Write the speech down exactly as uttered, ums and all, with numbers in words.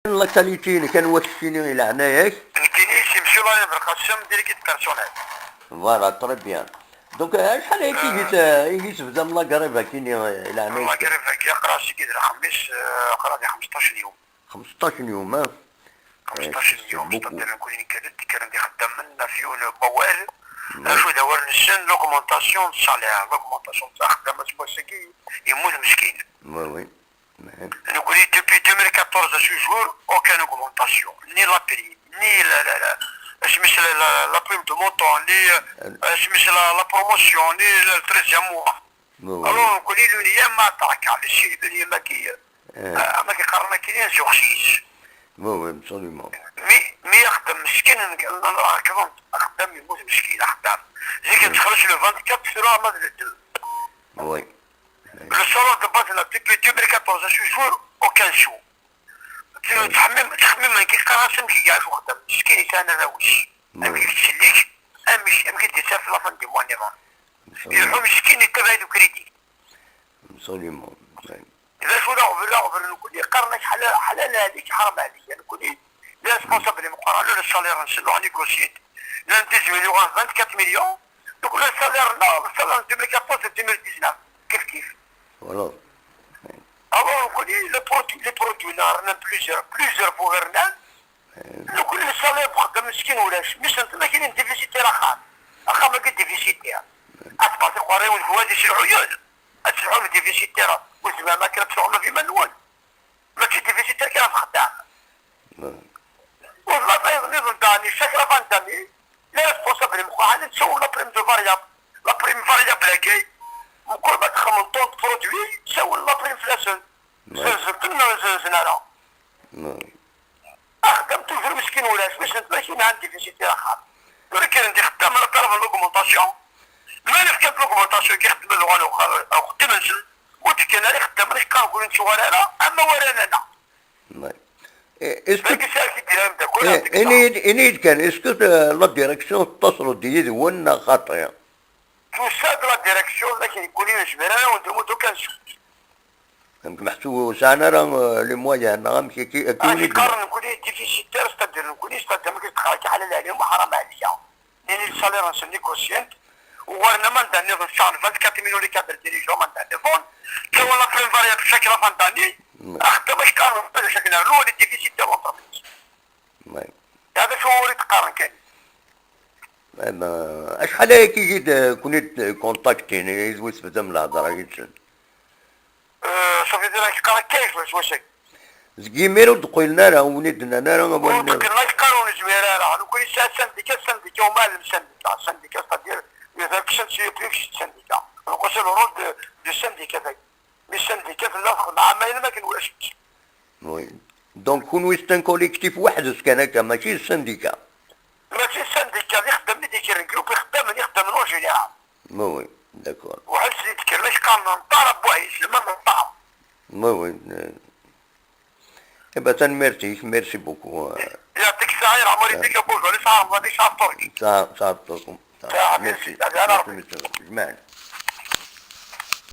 La qualité-inek, anwa keččini i leɛnaya-k? Nekkini, c'est Monsieur Laurent Belqasem, délégué de personnel. Voilà, très bien. Donc, euh, acḥal aya i gis, euh, i gis tebdam la grève-agi-ni, euh, i leɛnaya-k? La grève-agi, aql-aɣ seg d lexmis, euh, aql-aɣ di xmesṭac n yum. Xmesṭac n yum, ah? Xmesṭac n yum, c'est beaucoup. C'est-à-dire, nekkni nekker-d, kkren-d ixeddamen ɣef yiwen n wawal. Acu d awal-nsen? L'augmentation de salaire, l'augmentation de salaire. Axeddam aseggas-agi yemmut meskin. Oui, oui. Nekkni, depuis deux mille quatorze à ce jour, aucune augmentation. Ni la prime, ni la, la, la, اسميس la, la, la prime de montant, ni, euh, اسميس la, la promotion, ni le treizième mois. Oui, oui. Alors, nekkni, l'unième attaque, le si, l'unième qui, euh, euh, ma qqaren akkin, insursis. Oui, oui, absolument. Mi, mi axeddam meskin, n-, n-, n-, axeddam yemmut meskin, axeddam. Zik nettxelliṣ le vingt-quatre sur la base de deux. Oui. Le salaire de base, là, depuis deux mille quatorze à ce jour, aucun sou. Ttxemmim, ttxemmim amek i qqar-as, amek i iɛac uxeddam. Meskin yesɛan arraw-is. Amek i yettsellik, amek, amek i d-yesɛa fi la fin du mois niḍen. Ileḥḥu meskin, yettabaɛ-d ukridi. Absolument. D acu d aɣbel, aɣbel nekkni? Qqaren-ak ḥlal, ḥlal ɛlik, ḥram ɛlik. Nekkni, les responsables imeqqranen, le salaire-nsen, ur négocié. Llan dix millions, vingt-quatre millions. Donc, le salaire-nneɣ, le salaire de deux mille quatorze et deux mille dix-neuf, kif kif. Voilà. Alors, nekkni, les produits, les produits-nneɣ, rnan plusieurs, plusieurs fois rnan. Nekkni, le salaire n uxeddam meskin ulac. Mi sent-, ma kinin déficitaire axxam. Axxam-agi déficitaire. Ad tebɣa tiqwarriwin n wadi s lɛuyun. Ad telḥum déficitaire. Ur tezmirem akken ad tesɛum iman-nwen. Mačči déficitaire kan ad txedɛem. Ur la tayeḍ nniḍen daɣen, chaque la fin d'année, les responsables imeqqranen ttawin la prime de variable. La prime variable-agi, mkul ma texdem ton de produit, ttawin la prime fell-asen. Zzenzen-ten neɣ ur zzenzen ara. Axeddam toujours meskin ulac, wissen ma kien ɛan déficitaire axxam. Tura kkren-d ixeddam la talab n l'augmentation. Ma nefka-d l'augmentation, ki xeddmen uɣal uxeddim-nsen, ur d-fkan ara ixeddamen, akken ur nettuɣal ara, ama waran-aneɣ. Est-ce que, eh, ini-d, ini-d kan, est-ce que, euh, la direction tettaṣel-d yid-wen neɣ xaṭi? Tusa-d la direction, lakin nekkni ur nezmir ara ad wen-d-nmudd aucun sou. Amek meḥsub ur sɛan ara, euh, les moyens, neɣ amek akka, akka i wen-qqaren nekkni déficitaire, c'est-à-dire nekkni, c'est-à-dire ma k-d-qqar akka ḥlal ɛliya, ma ḥram ɛliya. Nini le salaire-nsen négocié-t, uɣalen amanda nniḍen sɛan vingt-quatre millions les cadres dirigeants amanda nniḍen, ttawin la prime variable chaque la fin d'année, axeddam akken qqaren, chaque nernu les déficits de l'entreprise. D acu ur i d-qqaren kan. Eh ben, acḥal aya kigi d-, kuni d-kontaktin, i d-wi tebdam lehḍra yid-sen? Euh, ça veut dire, qqar akka, je, je, je sais. Deg yimir ur d-qqilen ara, ur d-nnan ara awal-nniḍen. Ur d-qqilen ara, qqar ur nezmir ara. Nekkni nesɛa syndicat, syndicat, umaɛlem syndicat. Syndicat, c'est-à-dire, il y a quelque chose qui est plus que syndicat. Donc, c'est le rôle de, de syndicat. Mais syndicat, tella txedem ɛamayen, ma kan ulac. Oui. Donc, kunwi c'est un collectif weḥd-s kan akka, mačči d syndicat. Mačči d syndicat, d ixeddamen i d-ikkren, groupe ixeddamen, ixeddamen en général. Oui, oui, d'accord. Weḥd-s i d-ikkren, acu qqaren, nṭar, abbuh, yeslem, nṭar. Oui, oui, euh. Eh ben, tanemmirt-ik, merci beaucoup, euh. Yeɛṭik ṣṣeḥḥa, yeɛmer-ik, a Buǧal, yesɛa Remḍan, yesɛa fṭur-ik. Sɛa, sɛa fṭur-kum. Sɛa, merci. Merci, merci, monsieur. Jmaɛna.